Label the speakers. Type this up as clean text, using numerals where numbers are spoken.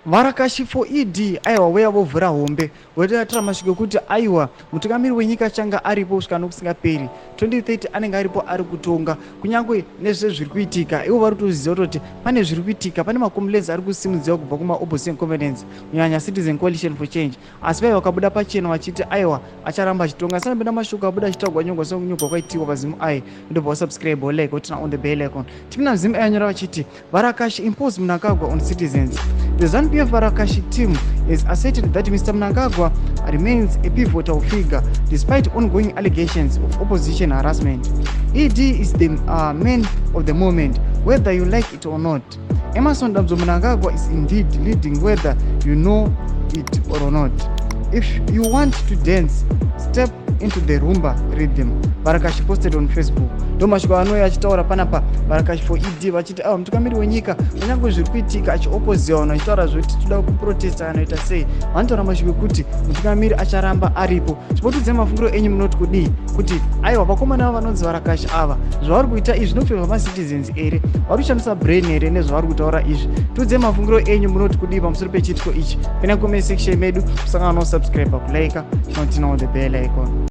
Speaker 1: Varakashi for ED, aiwa, weya vovhura hombe, votiratira mashoko ekuti aiwa, mutungamiri wenyika achange aripo kusvika nokusingaperi. 2030 anenge aripo, ari kutonga kunyange nezve zviri kuitika. Ivo vari kutoziva kutoti pane zviri kuitika, pane macomplaints ari kusimudziwa kubva kumaopposition components, kunyanya Citizen Coalition for Change, asi vai vakabuda pachena vachiti aiwa, acharamba achitonga. Asanapinda mashoko abuda achitaurwa nyongwa sekunyorwa kwaitiwa paZimEye, ndobva wasubscribe, wolike, woturn on the bell icon. Tipinda muZimEye, anyora vachiti Varakashi impose Mnangagwa on citizens. The ZANU-PF Varakashi team has asserted that Mr. Mnangagwa remains a pivotal figure despite ongoing allegations of opposition harassment. "ED is the man of the moment, whether you like it or not. Emmerson Dambudzo Mnangagwa is indeed leading whether you know it or not. If you want to dance, step into the rumba rhythm," Varakashi posted on Facebook. Ndo mashoko anouya achitaura panapa Varakashi for ED, vachiti aiwa, mutungamiri wenyika, kunyange zviri kuitika, achiopoziwa vanhu vachitaura zvekuti toda kuprotesta, anoita sei, vanotaura mashoko ekuti mutungamiri acharamba aripo. Chipotudzai mafungiro enyu, munoti kudii kuti aiwa, vakomana ava vanonzi Varakashi ava, zvavari kuita izvi zvinofavor macitizens here? Vari kushandisa brain here nezvavari kutaura izvi? Tiudzei mafungiro enyu, munoti kudii pamusoro pechiitiko ichi? Pina comment section medu, kusangana nosubscribe, kulike, chinoturn on the bell icon.